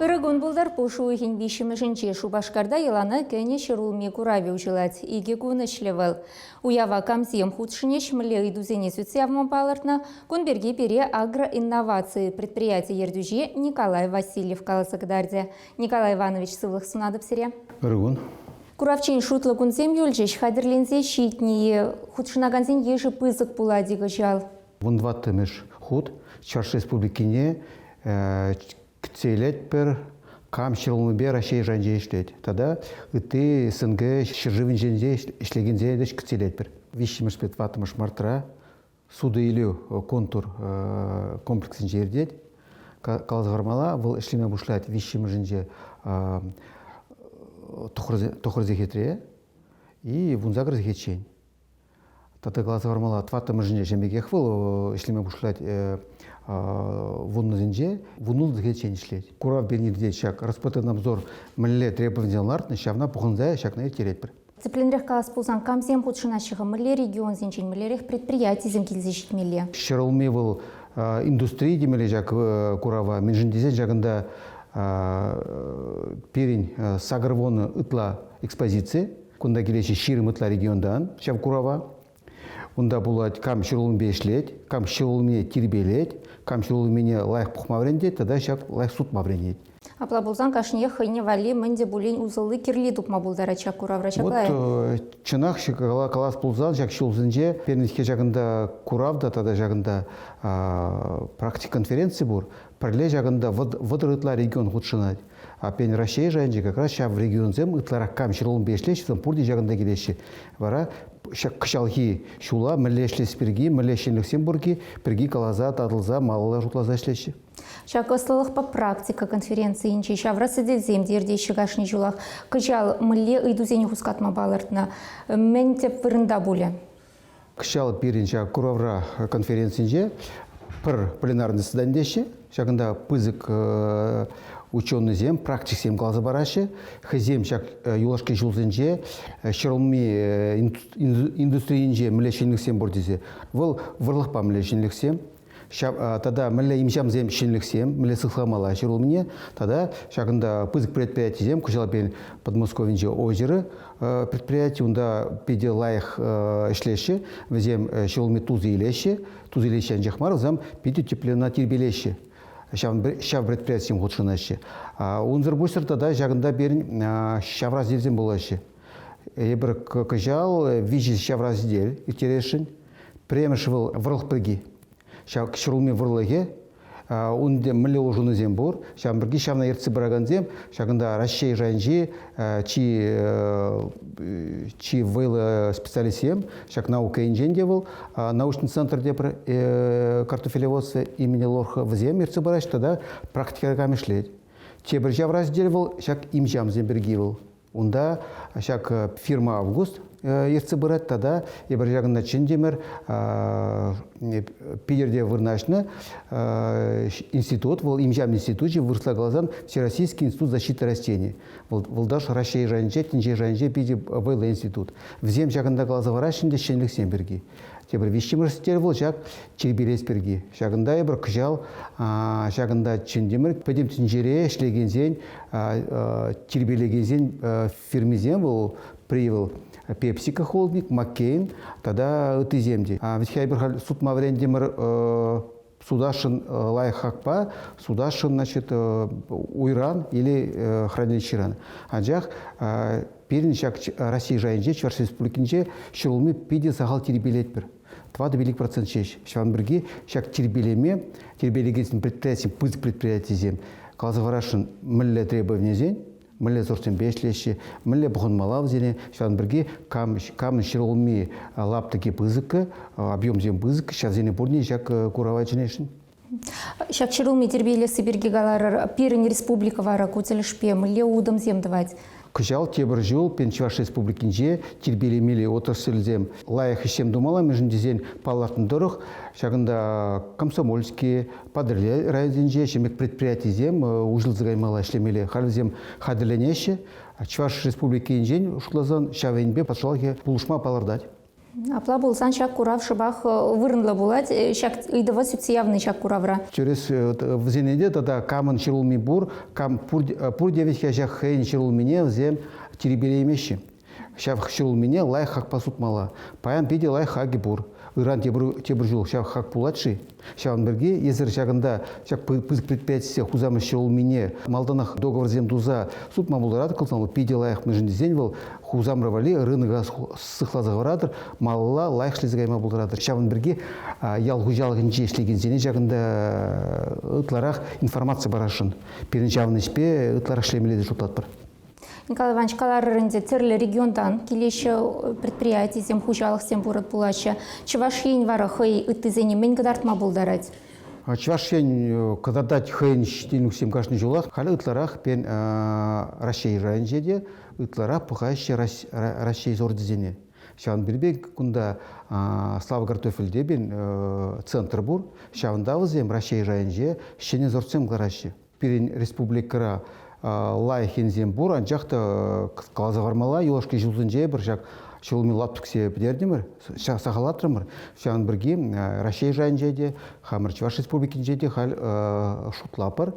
Ырӑ кун пултӑр. Пуш уйӑхӗн виҫҫӗмӗшӗнче Шупашкарта йӑлана кӗнӗ ҫӗрулми куравӗ уҫӑлать. Икӗ кун ӗҫлӗ вӑл. Уява камсем хутшӑнӗҫ, мӗнле ыйтусене сӳтсе явма палӑртнӑ, кун пирки пире Агроинноваци предприяти ертӳҫи Николай Васильев каласа кӑтартӗ. Николай Иванович, сывлӑх сунатӑп сире. Ырӑ кун. Куравччен шутлӑ кунсем юлчӗҫ. Хатӗрленсе ҫитнӗ-и? Хутшӑнакансен йышӗ пысӑк пулать-и кӑҫал? Вунтӑваттӑмӗш хут Чӑваш Республикине кӗтсе илетпӗр. Кам ҫӗрулмипе Раҫҫей шайӗнче ӗҫлет тата ытти СНГ ҫӗршывӗнче ӗҫлекенсене те кӗтсе илетпӗр. Виҫҫӗмӗшпе тӑваттӑмӗш мартра суту-илӳ контур комплексӗнче иртет. Каласа хӑвармалла, вӑл ӗҫлеме пуҫлать виҫҫӗмӗшӗнче тӑхӑр сехетре и вунсакӑр сехетчен. Тата каласа хӑвармалла, тӑваттӑмӗшӗнче ҫын пекех вӑл ӗҫлеме пуҫлать вуннӑсенче, вуннултӑ сехетчен ӗҫлет. Курав пирӗн иртет ҫак Роспотребнадзор мӗнле требованисем лартнӑ, ҫавна пӑхӑнса ҫакна ирттеретпӗр. Тӗплӗнрех калас пулсан, камсем хутшӑнаҫҫӗ-ха, мӗнле регионсенчен, мӗнлерех предприятисем килсе ҫитмелле? Ҫӗрулми вӑл индустри темелле ҫак курава. Мӗншӗн тесен ҫакӑнта пирӗн сакӑрвунӑ ытла экспозици. Кунта килеҫҫӗ 20 ытла регионтан ҫав курава. Унта пулать кам ҫӗрулмипе ӗҫлет, кам ҫӗрулмине тирпейлет, кам ҫӗрулмине лайӑх пухма вӗрентет тата ҫак лайӑх сутма вӗренет. Апла пулсан кашниех хӑйне валли мӗн те пулин усӑлли кирли тупма пултарать ҫак куравра ҫапла. Вот чӑнах калас пулсан ҫак ҫулсенче пирӗн ҫакӑнта курав та тата ҫакӑнта практика конференци пур. Пӗрле ҫакӑнта 30 ытла регион хутшӑнать. А пен Раҫҫей шайӗнче как раз ҫав регионсем ытларах кам ҫӗрулмипе ӗҫлеҫҫӗ, вӗсем пурте ҫакӑнта килеҫҫӗ. Вара ҫак кӑҫалхи ҫула мӗнле ӗҫлес пирки, мӗнле ҫӗнӗлӗхсем пурки пирки каласа, татӑлса, малалла шутласа ӗҫлеҫҫӗ. Ҫак ӑслӑлӑхпа практика конференцийӗнче ҫавра сӗтелсем те иртеҫҫӗ кашни ҫулах. Кӑҫал мӗнле ыйтусене хускатма палӑртнӑ? Мӗн тӗп вырӑнта пулӗ? Кӑҫал пирӗн ҫак куравра конференцинче пӗр пленарный заседани теҫҫӗ. Ҫакӑнта пысӑк ученӑйсем, практиксем каласа параҫҫӗ. Хӑйсем ҫак юлашки ҫулсенче ҫӗрулми индустрийӗнче мӗнле ҫӗнӗлӗхсем пур тесе. Вӑл вӑрлӑхпа мӗнле ҫӗнӗлӗхсем, Ҫав, тата мӗнле имҫамсем, ҫӗнӗлӗхсем, мӗнле сыхламалла ҫӗрулмине тата ҫакӑнта пысӑк предприятисем, кӑҫал пирӗн Подмосковьинче озеро предприяти, унта питӗ лайӑх ӗҫлеҫҫӗ. Вӗсем ҫӗрулми туса илеҫҫӗ, туса илеҫҫӗ анчах мар, вӗсем питӗ тӗплӗ ӑна тирпейлеҫҫӗ. Ҫав предприятисем хутшӑнаҫҫӗ. Унсӑр пуҫсӑр тата ҫакӑнта пирӗн ҫавра сӗтелсем пулаҫҫӗ. Эпир кӑҫал виҫӗ ҫавра сӗтел ирттересшӗн. Пӗрремӗш вӑл вӑрлӑх пирки. Ҫак ҫӗрулми вӑрлӑхӗ ун мӗнле улшӑнусем пур, ҫавӑн пирки ҫавна ертсе пыракансем ҫакӑнта Раҫҫей шайӗнчи чи чи вӑйлӑ специалистсем, ҫак наука енчен те вӑл научный центр тепӗр картофелеводство имени Лорха вӗсем ертсе пыраҫҫӗ тата практикӑра кам ӗҫлет. Тепӗр ҫав раздел вӑл ҫак имҫамсем пирки вӑл. Унта ҫак фирма «Август» ертсе пырать тата эпир ҫакӑнта чӗнтӗмӗр Питӗрте вырнаҫнӑ институт, вӑл имҫам институчӗ, вырӑсла каласан Всероссийский институт защиты растений. Вӑл вӑлташ Раҫҫей шайӗнче, тӗнче шайӗнче питӗ вӑйлӑ институт. Вӗсем ҫакӑнта каласа параҫҫӗ ӗнтӗ ҫӗнӗлӗхсем пирки. Тепӗр виҫҫӗмӗш сӗтел вӑл ҫак чирпелес пирки. Ҫакӑнта эпир кӑҫал ҫакӑнта чӗнтӗмӗр. Пӗтӗм тӗнчере ӗҫлекенсен, тирпейлекенсен фирмисем вӑл привыл Пепсика холдинг, Маккейн тата ыттисем те. Вӗт-ха эпир халь сутма вӗрентӗмӗр сутасшӑн лайӑх хакпа, сутасшӑн, значит, уйран или хранилищеран. Анчах пирӗн ҫак Россия шайӗнче, Чӑваш Республикинче ҫӗрулми питӗ сахал тирпейлетпӗр. 4-5% ҫеҫ. Ҫавӑн пирки ҫак тирпейлеме, тирпейлекенсен предприятисем, пысӑк предприятисем каласа парасшӑн мӗнле требованисен, мӗнле сортсемпе ӗҫлеҫҫӗ, мӗнле пӑхӑнмалла вӗсене. Ҫавӑн пирки кам, камӑн ҫӗрулми лаптӑкӗ пысӑк, объемсем пысӑк, ҫавсене пурне ҫак курава чӗнесшӗн. Ҫак ҫӗрулми тирпейлесси пирки каларӑр. Пирӗн республика вара ку тӗлӗшпе мӗнле утӑмсем тӑвать? Кӑҫал тепӗр ҫул пин Чӑваш Республикинче тирпейлемелли отрасльсем лайӑх ӗҫсем тумалла, мӗншӗн тесен палӑртнӑ тӑрӑх ҫакӑнта Комсомольски, Патӑрьел районсенче ҫӗмӗк предприятисем уҫӑлса каймалла ӗҫлемелле. Халь вӗсем хатӗрленеҫҫӗ. Чӑваш Республикинчен шутласан ҫав енпе патшалӑхӗ пулӑшма палӑртать. Апла пулсан ҫак курав шӑпах вырӑнлӑ пулать. Ҫак ыйтӑва сӳтсе явни ҫак куравра. Тӗрӗс вӗсене те тата камӑн ҫӗрулми пур, кам пур те ҫак хӑйӗн ҫӗрулмине вӗсем тирпейлеймеҫҫӗ. Ҫав ҫӗрулмине лайӑх хакпа сутмалла. Паян питӗ лайӑх хакӗ пур. Ыран тепӗр ҫул ҫав хак пулать-ши? Ҫавӑн пирки эсир ҫакӑнта ҫак пысӑк предприятисене хусамӑш ҫӗрулмине малтанах договорсем туса сутма пултаратӑр пулсан вӑл питӗ лайӑх, мӗншӗн тесен вӑл хусамра валли рынока сыхласа хӑваратӑр, малалла лайӑх ӗҫлесе кайма пултаратӑр. Ҫавӑн пирки ял хуҫалӑхӗнче ӗҫлекенсене ҫакӑнта ытларах информаци парасшӑн. Пирӗн ҫавӑн ӗҫпе ытларах ӗҫлемелле тесе шутлатпӑр. Николай Иванович, каларӑр ӗнтӗ, тӗрлӗ регионтан килеҫҫӗ предприятисем, хуҫалӑхсем пур пулаҫҫӗ. Чӑваш Ен вара хӑй ыттисене мӗн кӑтартма пултарать? Чӑваш Ен кӑтартать хӑйӗн ҫитӗнӳсем кашни ҫулах. Халӗ ытларах пен Раҫҫей шайӗнче те ытларах пӑхаҫҫӗ Раҫҫей сорчӗсене. Ҫавӑн пирки кунта Слава картофельте пен центр пур. Ҫавӑнта вӗсем Раҫҫей шайӗнче ҫӗнӗ сортсем кӑлараҫҫӗ. Пирӗн республикӑра лайӑх енсем пур, анчах та каласа хӑвармалла, юлашки ҫулсенче эпир ҫак ҫулми лаптӑксене пӗтертӗмӗр, сахаллатрӑмӑр. Ҫавӑн пирки Раҫҫей шайӗнче те, хамӑр Чӑваш Республикинче те халь шутлапӑр,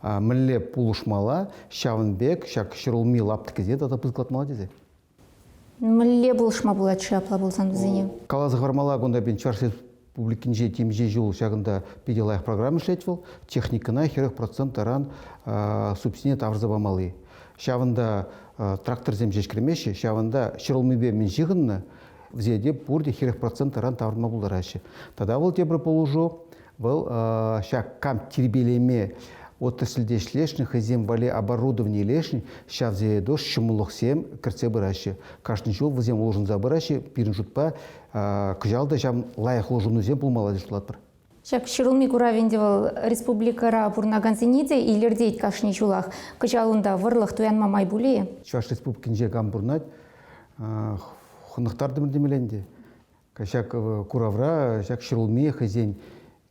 мӗнле пулӑшмалла ҫавӑн пек ҫак ҫӗрулми лаптӑкӗсене тата пысӑклатмалла тесе. Мӗнле пулӑшма пулать-ши апла пулсан вӗсене? Каласа хӑвармалла, кунта пин Чӑваш Республикинче темиҫе ҫул ҫакӑнта питӗ лайӑх программа ӗҫлет вӑл. Техникӑна 40% таран субсидине тавӑрса памалли. Ҫавӑнта тракторсем ҫеҫ кӗрмеҫҫӗ, ҫавӑнта ҫӗрулмипе мӗн ҫыхӑннӑ, вӗсене те пурте 40% таран тавӑрма пултараҫҫӗ. Тата вӑл тепӗр пулӑшу, вӑл ҫак кам тирпейлеме отрасльте ӗҫлешнӗ, хӑйсем валли оборудовани илесшӗн, ҫавсене ҫӑмӑллӑхсем кӗртсе пыраҫҫӗ. Кашни ҫул вӗсем улшӑнса пыраҫҫӗ. Пирӗн шутпа, кӑҫал та ҫав лайӑх улшӑнусем пулмалла тесе шутлатпӑр. Ҫак ҫӗрулми куравӗ ӗнтӗ вӑл республикӑра пурӑнакансене те илӗртет кашни ҫулах. Кӑҫал унта вӑрлӑх туянма май пулӗ-и? Чӑваш Республикинче кам пурӑнать, хӑнӑхтартӑмӑр темелле ӗнтӗ. Ҫак куравра ҫак ҫӗрулми хӑйсен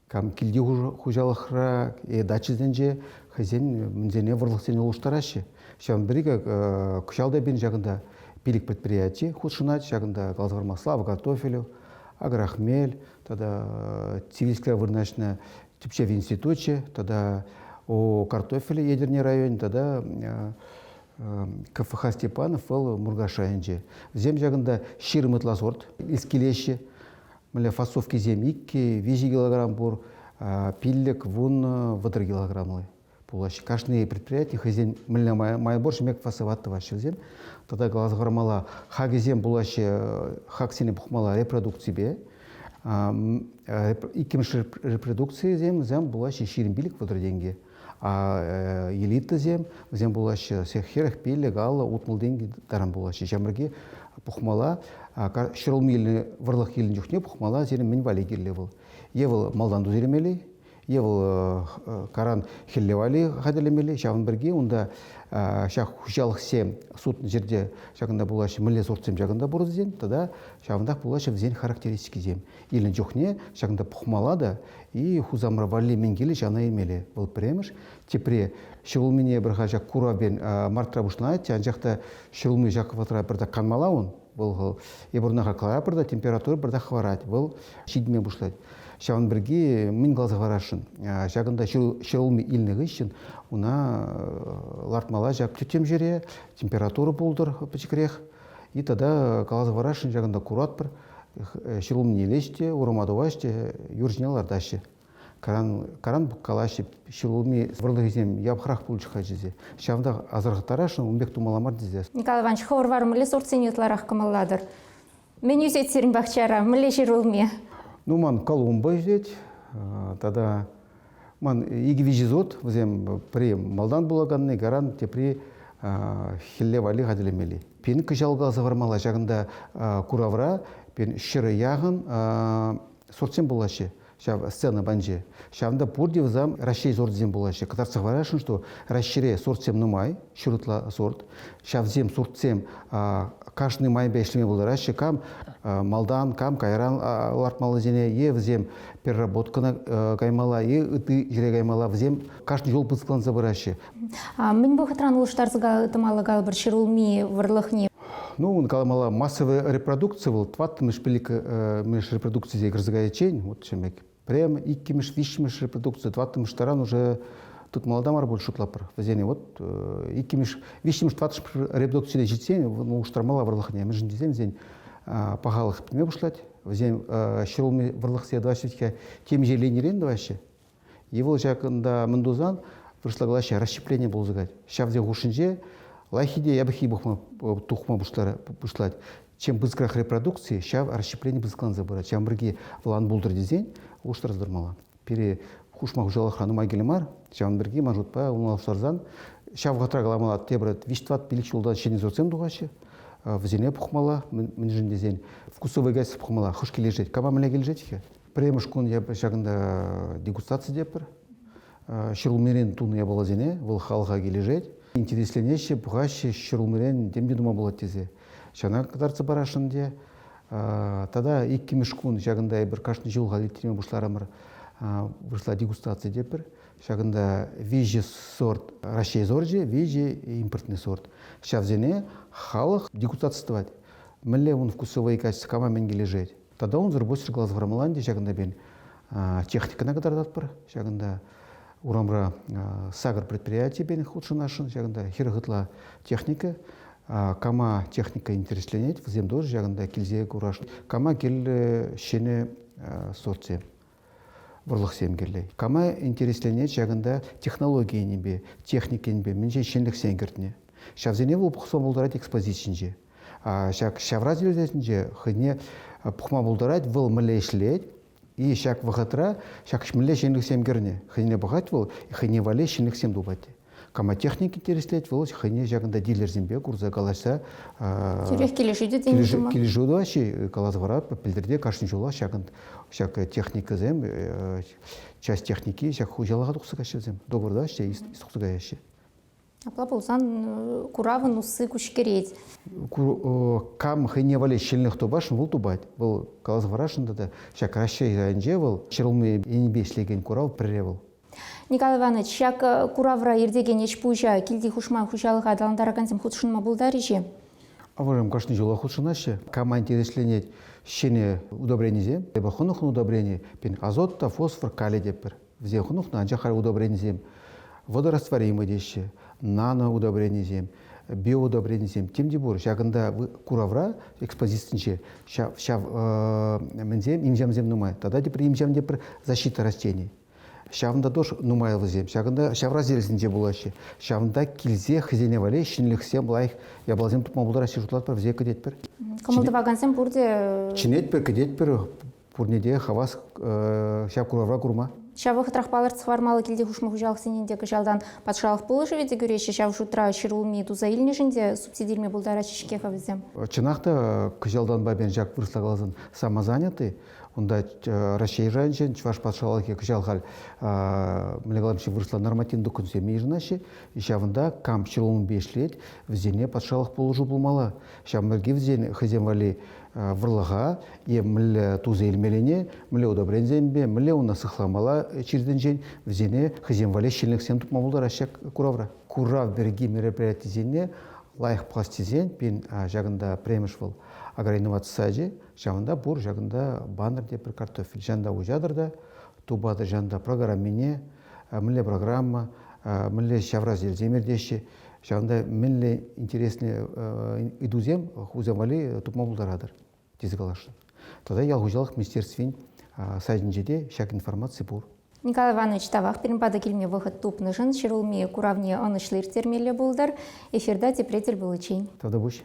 кам килти хуҫалӑхра е дачӑсенче хӑйсен мӗнсене вӑрлӑхсене улӑштараҫҫӗ. Ҫавӑн пирки кӑҫал та пирӗн ҫакӑнта пилӗк предприяти хутшӑнать. Ҫакӑнта каласа хӑварма Слава картофелю, Агрохмель тата Цивильскра вырнаҫнӑ тӗпчев институчӗ тата О картофель Етӗрне районӗ тата КФХ Степанов вӑл Муркаш районӗнче. Вӗсем ҫакӑнта 20 ытла сорт илсе Мӗнле фасовкисем 2, 3 килограмм пур, 5, 10, 30 килограммлӑ пулаҫҫӗ. Кашни предприяти хӑйсен мӗнле май пур ҫӗмек фасовать тӑваҫҫӗ вӗсем. Тата каласа хӑвармалла, хакӗсем пулаҫҫӗ, хаксене пухмалла репродукципе. Иккӗмӗш репродукцийӗсем вӗсем пулаҫҫӗ 25 30 тенкӗ. А элитӑсем вӗсем пулаҫҫӗ 45, 50, 60 тенкӗ таран пулаҫҫӗ. Ҫамрӑки пухмалла, ҫӗрулми илнӗ, вӑрлӑх илнӗ чухне пухмалла сирӗн мӗн валли кирлӗ вӑл. Е вӑл малтан туса илмелли, е вӑл каран хӗлле валли хатӗрлемелле. Ҫавӑн пирки унта ҫак хуҫалӑхсем сутнӑ ҫӗрте ҫакӑнта пулаҫҫӗ, мӗнле сортсем ҫакӑнта пур вӗсен тата ҫавӑнтах пулаҫҫӗ вӗсен характеристикисем. Илнӗ чухне ҫакӑнта пухмалла та и хусамра валли мӗн килӗ ҫавна илмелле. Вӑл пӗрремӗш. Тепре ҫӗрулмине пӗр ҫак куравпен мартра пуҫланать, анчах та ҫӗрулми ҫак вӑхӑтра пӗртак канмалла ун. Вӑл эпир ӑна хаклатпӑр та температура пӗртак хӑварать, вӑл ҫитме пуҫлать. Ҫавӑн пирки мӗн каласа хӑварасшӑн? Ҫакӑнта ҫӗрулми илнӗ хыҫҫӑн уна лартмалла ҫак тӗттӗм ҫӗре, температура пултӑр пӗчӗкрех. И тата каласа хӑварасшӑн ҫакӑнта куратпӑр, ҫӗрулмине илеҫ те, урама тухаҫ те, юр ҫине лартаҫҫӗ. Каран, каран калаҫҫӗ, ҫӗрулми вӑрлӑхӗсем япӑхрах пулчӗ-ха тесе. Ҫавӑнтах асӑрхаттарасшӑн, ун пек тумалла мар тесе. Николай Иванович, хӑвӑр вара мӗнле сортсене ытларах кӑмӑллатӑр? Мӗн ӳсет сирӗн пахчара? Мӗнле ҫӗрулми? Ну, ман Колумба ӳсет, тата ман икӗ-виҫӗ сорт, вӗсем пӗри малтан пулаканни, каран тепри хӗлле валли хатӗрлемелли. Пин кӑҫал каласа хӑвармалла ҫакӑнта куравра пин ҫӗр яхӑн сортсем пулаҫҫӗ ҫав сцена панче. Ҫавӑнта пурте вӗсем Раҫҫей сорчӗсем пулаҫҫӗ. Кӑтартса хӑварасшӑн, что Раҫҫейре сортсем нумай, ҫур ытла сорт. Ҫавсем сортсем кашни майпа ӗҫлеме пултараҫҫӗ. Кам малтан, кам кайран лартмаллисене, е вӗсем переработкӑна каймалла, е ытти ҫӗре каймалла. Вӗсем кашни ҫул пысӑкланса пыраҫҫӗ. Мӗн вӑхӑтран улӑштарса тӑмалла калӑпӑр ҫӗрулми вӑрлӑхне? Ну, ун каламалла, массовая репродукци вӑл тӑваттӑмӗш пиллӗкмӗш репродукцисене кӗрсе каяччен, вот ҫемек, прям иккӗмӗш, виҫҫӗмӗш репродукци, тӑваттӑмӗш таран уже тытмалла та мар пуль шутлатпӑр. Вӗсене вот иккӗмӗш, виҫҫӗмӗш, тӑваттӑмӗш репродукцине ҫитсен улӑштармалла вӑрлӑхне. Мӗншӗн тесен вӗсен пахалӑх пӗтме пуҫлать. Вӗсем ҫӗрулми вӑрлӑхсене тӑваҫҫӗ темиҫе линирен тӑваҫҫӗ. И вӑл ҫакӑнта мӗн тусан, вырӑсла калаҫҫӗ, расщепление пулса каять. Ҫавсен хушшинче лайӑххи те япӑххи тухма пуҫлать. Чем пысӑкрах репродукци, ҫав расщеплени пысӑкланса пырать. Ҫавӑн пирки вӑл ан пултӑр тесен улӑштарса тӑрмалла. Пире хушма хуҫалӑхра нумай кирлӗ мар. Ҫавӑн пирки ман шутпа улӑштарсан ҫав вӑхӑтра каламалла тепӗр виҫ-тӑват-пилӗк ҫулта ҫӗнӗ сортсем тухаҫҫӗ. Вӗсене пухмалла, мӗншӗн тесен вкусовый качество пухмалла. Хӑш килӗшет, кама мӗнле килӗшет-ха? Пӗрремӗш кун эпӗ ҫакӑнта дегустаци тетпӗр. Ҫӗрулмирен тунӑ япаласене вӑл халӑха килӗшет. Интересленеҫҫӗ, пӑхаҫҫӗ, ҫӗрулмирен тем те тума пулать тесе. Ҫавна кӑтартса парасшӑн те. Тата иккӗмӗш кун ҫакӑнта эпир кашни ҫул халь ирттерме пуҫларӑмӑр вырӑсла дегустаци тетпӗр. Ҫакӑнта виҫӗ сорт Раҫҫей сорчӗ, виҫӗ импортный сорт. Ҫавсене халӑх дегустаци тӑвать. Мӗнле ун вкусовые качества, кама мӗн килӗшет. Тата унсӑр пуҫ класс хӑрамалла ҫакӑнта пен техникӑна кӑтартатпӑр. Ҫакӑнта урамра сакӑр предприяти пен хутшӑнасшӑн. Ҫакӑнта 40 ытла техника. Кама техника интересленет, вӗсем тоже ҫакӑнта килсе курасшӑн. Кама кирлӗ ҫӗнӗ сортсем, вӑрлӑхсем кирлӗ. Кама интересленет ҫакӑнта технологи енӗпе, техника енӗпе мӗншӗн ҫӗнӗлӗхсем кӗртнӗ. Ҫавсене вӑл пухса пултарать экспозицинче. Ҫак ҫавра тӗлӗсенче хӑйне пухма пултарать, вӑл мӗнле ӗҫлет, и ҫак вӑхӑтра ҫак мӗнле ҫӗнӗлӗхсем кӗрнӗ. Хӑйне пӑхать вӑл, хӑйне валли ҫӗнӗлӗхсем тупать. Кама техник интереслет, вӑл хӑйне ҫакӑнта дилерсемпе курса калаҫса Тӳрех килӗшӳ те тенӗ Килӗшӳ тӑваҫҫӗ, каласа паратпӑр, пӗлтӗрте кашни ҫулах ҫакӑн ҫак техникӑсем, часть техники ҫак хуҫалӑха тухса каҫҫӗ вӗсем, договордаҫҫӗ, тухса каяҫҫӗ. Апла пулсан куравӑн усси куҫкӗрет. Кам хӑйне валли ҫӗнӗлӗх тупасшӑн, вӑл тупать. Вӑл каласа парасшӑн тата ҫак Раҫҫей шайӗнче вӑл ҫӗрулми енӗпе ӗҫлекен курав пӗрре вӑл. Николай Иванович, ҫак куравра иртекен ӗҫ-пуҫа килти хушма хуҫалӑха аталантаракансем хутшӑнма пултарӗҫ-и? Вӗсем кашни ҫулах хутшӑнаҫҫӗ. Кама интересленет ҫӗнӗ удобренисем, эпӗ хӑнӑхнӑ удобрени, пин азот та, фосфор, кали тетпӗр. Вӗсем хӑнӑхнӑ, анчах халь удобренисем водорастворимый теҫҫӗ, наноудобренисем, биоудобренисем, тем те пур. Ҫакӑнта куравра, экспозицинче ҫав, ҫав мӗнсем, имҫамсем нумай. Тата тепӗр имҫам тепӗр защита растений. Ҫавӑнта тоже нумай вӗсем. Ҫакӑнта ҫав разделсенче пулаҫҫӗ. Ҫавӑнта килсе хӑйсене валли ҫӗнӗлӗхсем, лайӑх япаласем тупма пултараҫҫӗ шутлатпӑр, вӗсене кӗтетпӗр. Кӑмӑл тӑвакансем пурте Чӗнетпӗр, кӗтетпӗр. Пурне те хавас ҫав куравра курма. Ҫав вӑхӑтрах палӑртса хӑвармалла килти хушма хуҫалӑхсене те кӑҫалтан патшалӑх пулӑшӑвӗ те кӳреҫҫӗ. Ҫав шутра ҫӗрулми туса илнӗшӗн те субсиди илме пултараҫҫӗ-ҫке-ха вӗсем. Чӑнах та кӑҫалтанпа пен ҫак вырӑсла каласан самозанятый. Унта Раҫҫей шайӗнчен Чӑваш патшалӑхӗ кӑҫал халь мӗнле калам-ши вырӑсла нормативлӑ документсем йышӑнаҫҫӗ. Ҫавӑнта кам ҫӗрулмипе ӗҫлет, вӗсене патшалӑх пулӑшу пулмалла. Ҫавӑн пирки вӗсен хӑйсем валли вӑрлӑха е мӗнле туса илмеллине, мӗнле удобренисемпе, мӗнле уна сыхламалла чирсенчен, вӗсене хӑйсем валли ҫӗнӗлӗхсем тупма пултараҫҫӗ куравра. Курав пирки мероприятисене лайӑх пӑхас тесен, пин ҫакӑнта пӗрремӗш вӑл агроинноваци сайчӗ, ҫавӑнта пур, ҫакӑнта баннер те пӗр картофель. Ҫавӑнта уҫатӑр та, тупатӑр ҫавӑнта программине, мӗнле программа, мӗнле ҫавра сӗтелсем иртеҫҫӗ, Ҫавӑнта мӗнле интереслӗ ыйтусем хусем валли тупма пултаратӑр, тесе каласшӑн. Тата ял хуҫалӑх министерствин сайтӗнче те ҫак информаци пур. Николай Иванович, тавах пирӗн пата килме вӑхӑт тупнӑшӑн ҫӗрулми куравне ӑнӑҫлӑ ирттермелле пултӑр. Эфирта тепре тӗл пуличчен. Тавтапуҫ.